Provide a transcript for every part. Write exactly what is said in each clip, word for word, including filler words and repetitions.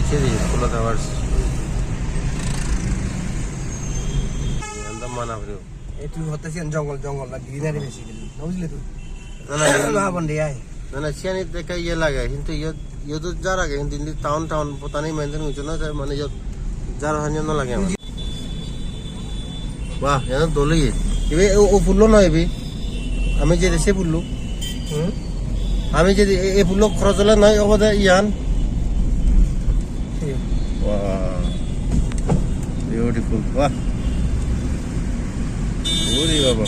Siri, Polo Towers. Iyan do mana puribo. Ei tui hotte siyan jongol, jongol na greenery besi guri. No bujile tui? Na, na, na. Lo habon de ai. Na, na, siyani ekka iye lage, hintu iyot, iyot jar age, hintu indi town, town potani maintain gocchon na, te mane iyot jar hanya no lage amar. Wah, iyan dol oye. Ibe o, o pullo noi ibe. Ami jedi se pullo. Hmm? Ami jedi e, e pullo cross ole noi obode iyan. Iya. Wah. Beautiful. Wah. Uri baba.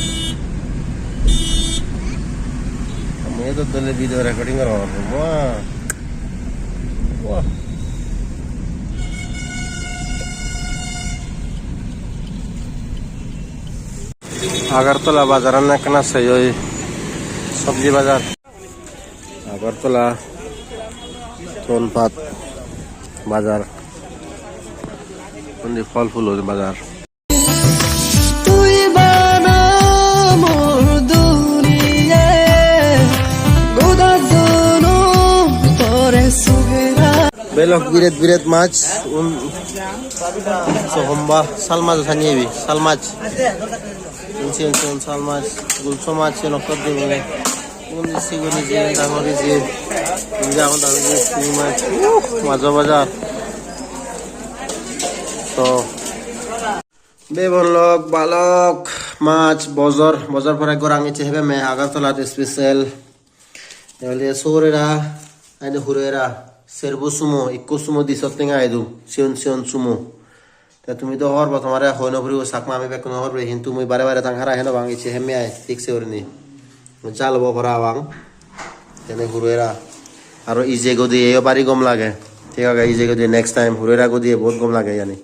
Ami to dole video recording gorong. Wah. Wah. Agartala bazaran ekkana sei oi, sobji bazar. Agartala Tonpat bazar. Undi phol phulor bazar. Tui bana mor duniya, goda jonom tore sugera. Belok biret biret mach, un, so homba, sal mach sani ebi, sal mach. Un sigon sigon sal mach, gulso mach, sigon okko dibole. Un sigon ije, dangor ije, indi agon dangor ije, sigon mach. Uh, majo bajar. So, bebon lok, balok, mach, bojor, bojor pore gorang icche hebe me Agartalat special. Ebele sorera, aide hurera, serbo sumo, ikko sumo di sot tenga idu, sigon sigon sumo. Te tumi do hobor po, tomare hoi no puribo, Chakma ami bekkun hobor puri, hintu mui bare bare tang hara heno bang icche hemme ai, thik se gurinei. Jal obo para pang. Tene hurera. Aro ije godi eyo bari gom lage. Thik age, ije godi next time hurera godi e bahut gom lage iyani.